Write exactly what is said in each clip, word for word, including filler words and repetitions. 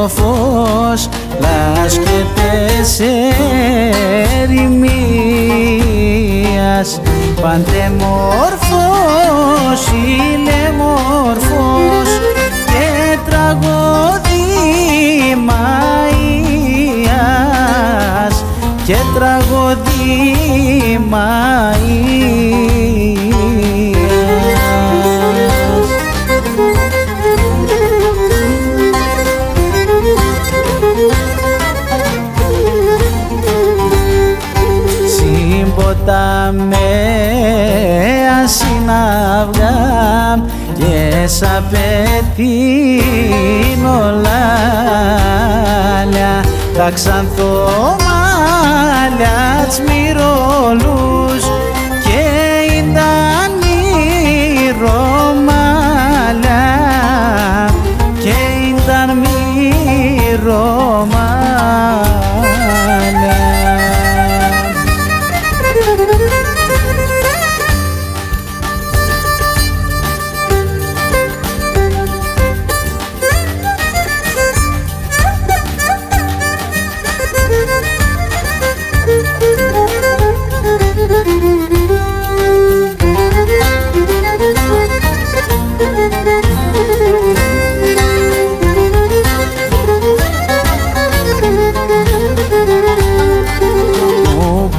Φως λάσκεται σ' ερημίας, παντεμόρφος, χειλεμόρφος και τραγωδί Μαΐας, και τραγωδί Μαΐας. Σην ποταμέαν σην αυγάν και σ' απαιτείν ολάλια, τα ξανθομάλια τ'ς μυρολούς και ίνταν μυρωμάλια, και ίνταν μυρωμάλια.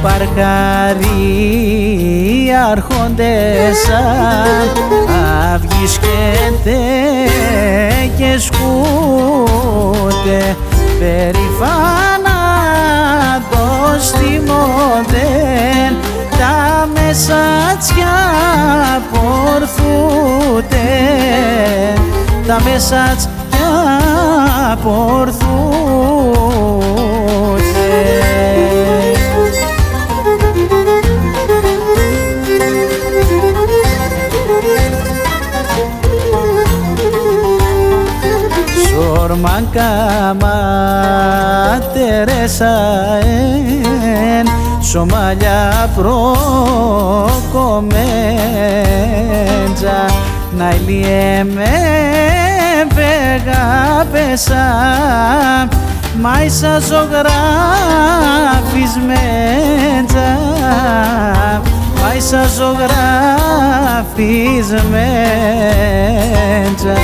Παρχαροί άρχοντες αυγής και τέκες κούτε, περήφανα ντο στιμώντεν, τα μεσάτς κι απορθούτε, τα μεσάτς κι απορθούτε. Σ' ορμάν καμάτερες αέν, σ' ομαλιά προκομέντσα, να λιέμε πεγάπεσαν, μάισα ζωγραφισμέντσα, μάισα ζωγραφισμέντσα.